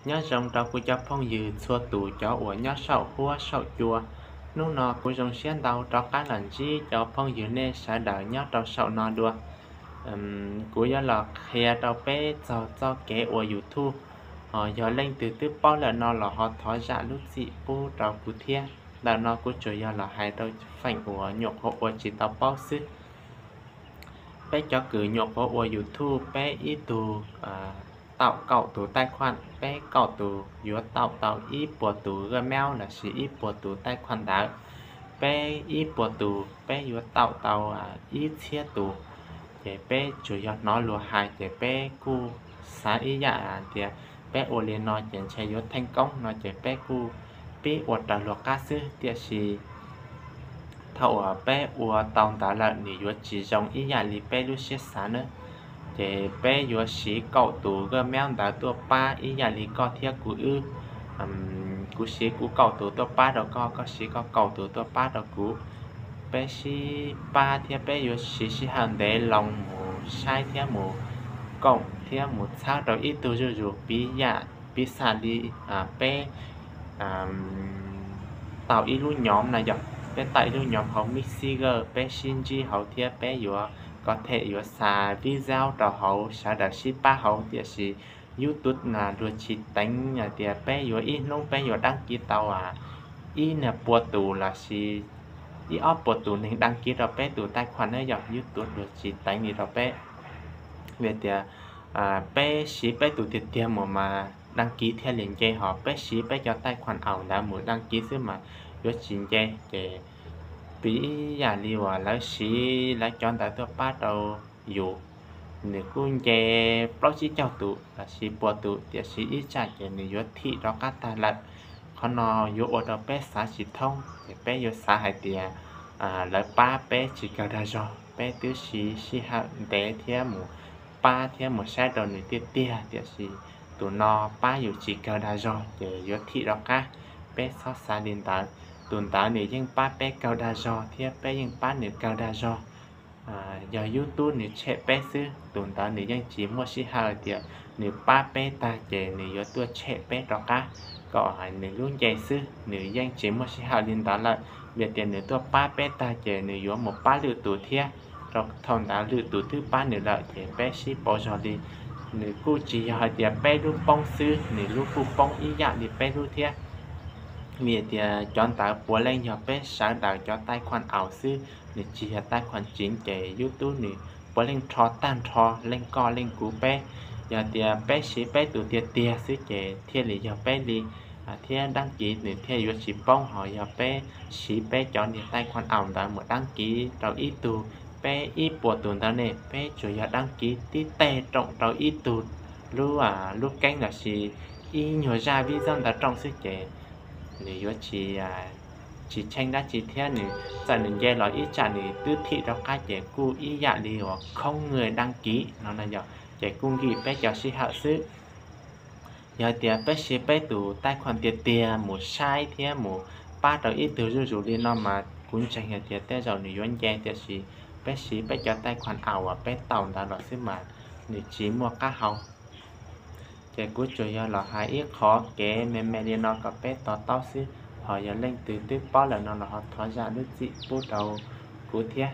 Nyob zoo rau kuv cov phooj ywg txhua tus cov uas nyob saum huab saum cua. Hnub no kuv zoo siab ntau rov qab los ntsib cov phooj ywg nej sawv daws nyob rau saum no dua. Kuv yuav los qhia rau peb txog txoj kev ua YouTube, ho yog leej twg twb paub lawm no los ho thov zam lub txim pub rau kuv thiab. Ntawm no kuv tsuas yog los hais rau feem uas nyuam qhuav ua tsis tau paub xwb. Peb cov kws nyuam qhuav ua YouTube, peb ib tug taum kaum tus taij khuam, peb kaum tus yuav taum tau ib puas tus Gmail lossis ib puas tus taij khuam ntawd. Peb ib puas tus peb yuav taum tau ib txhiab tus. Ces peb tsuas yog hnov luag hais ces peb kuj xav ib yam tias peb ua li no ces ntshe yuav theej koob no ces peb kuj pib ua raws luag qab xwb, tiam sis thaum uas peb ua tau ntawd lawm nws yuav tsis zoo ib yam li peb lub siab xav na. Ces peb yuav siv kaum tus Gmail ntawd tuaj pab ib yam li koj thiab kuv wb. Kuv siv kuv kaum tus tuaj pab rau koj, koj siv koj kaum tus tuaj pab rau kuv. Peb sib pab thiab peb yuav siv sij hawm ntev loo mus saib thiab mus koom thiab mus txhawb rau ib tug zuj zus, piv yam piv xam li peb taum ib lub nyom no yog, peb taum ib lub nyom hauv Messenger, peb sib ntsib hauv thiab peb yuav, ko them yuav xa video rau hauv sawv daws sib pab hauv, tiam sis YouTube luag tsis teev hais tias peb yuav ib hnub peb yuav đăng ký tau ib niag pua tus lossis ib ob puas tus neeg đăng ký rau peb tus taij khuam na, yog YouTube luag tsis teev li rau peb. Vim tias peb siv peb tus tiag tiag mus mas đăng ký thiaj li nce, ho peb siv peb cov taij khuam aus ntawd mus đăng ký xwb mas yuav tsis nce. Ces piv ib yam li uas lawv siv lawv cov ntawd tuaj pab rau yus, nws kuj nce plaub tsib caug tus lossis pua tus, tiam sis ib tsam ces nws yuav thim rov qab tag lawm. Qhov no yuav ua rau peb xav tsis thoob, ces peb yuav xav hais tias lawv pab peb tsis kawg dag zog, peb twb siv sij hawm ntev thiab mus pab thiab mus saib rau nws tiag tiag, tiam sis tus no pab yus tsis kawg dag zog ces yuav thim rov qab. Peb txhob xav li ntawd, tus ntawd nws yeej pab peb kawg dag zog thiab peb yeej pab nws kawg dag zog. Yog YouTube nws tshem peb xwb, tus ntawd nws yeej tsis muaj sij hawm tias nws pab peb tag ces nws yuav tuaj tshem peb rov qab kom nws lub nce xwb, nws yeej tsis muaj sij hawm li ntawd lawm. Vim tias nws tuaj pab peb tag ces nws yuav mus pab lwm tus thiab, rau thaum ntawd lwm tus twb pab nws lawm ces peb sib pauv zog li. Nws kuj tsis yog hais tias peb lub poob xwb, nws lub kuj poob ib yam li peb lub thiab. Vim tias cov ntawd puav leej yog peb sawv daws cov taij khuam aus xwb, nws tsis yog taij khuam tsev, ces YouTube nws puav leej rho tag nrho leej koj leej kuv peb. Yog tias peb siv peb tus tiag tiag xwb ces thiaj li yog peb li, thiab đăng ký nws thiaj yuav tsis poob. Ho yog peb siv peb cov niag taij khuam aus ntawd mus đăng ký rau ib tug, peb ib puas tus ntawd ne peb tsuas yog đăng ký tib teg rooj rau ib tug lub, lub keeb lossis ib nyuag zaj video ntawd rooj xwb ces nws yuav tsis, tsis tsheej dab tsi thiab, nws txawm nws nce los ib tsam nws twb thim rov qab ces kuj ib yam li uas không người đăng ký no no yog, ces kuj nkim peb cov sij hawm xwb. Yog tias peb siv peb tus taij khuam tiag tiag mus saib thiab mus pab rau ib tug zuj zus li no mas kuv ntseeg hais tias tej zaum nws yuav nce, tiam sis peb siv peb cov taij khuam aus uas peb taum ntawd los xwb mas nws tsis muaj qab hau. Ces kuv tsuas yog los hais ib qho kev me me li no kom peb to taub xwb, ho yog leej twg twb paub lawm no los ho thov zam lub txim pub rau kuv thiab.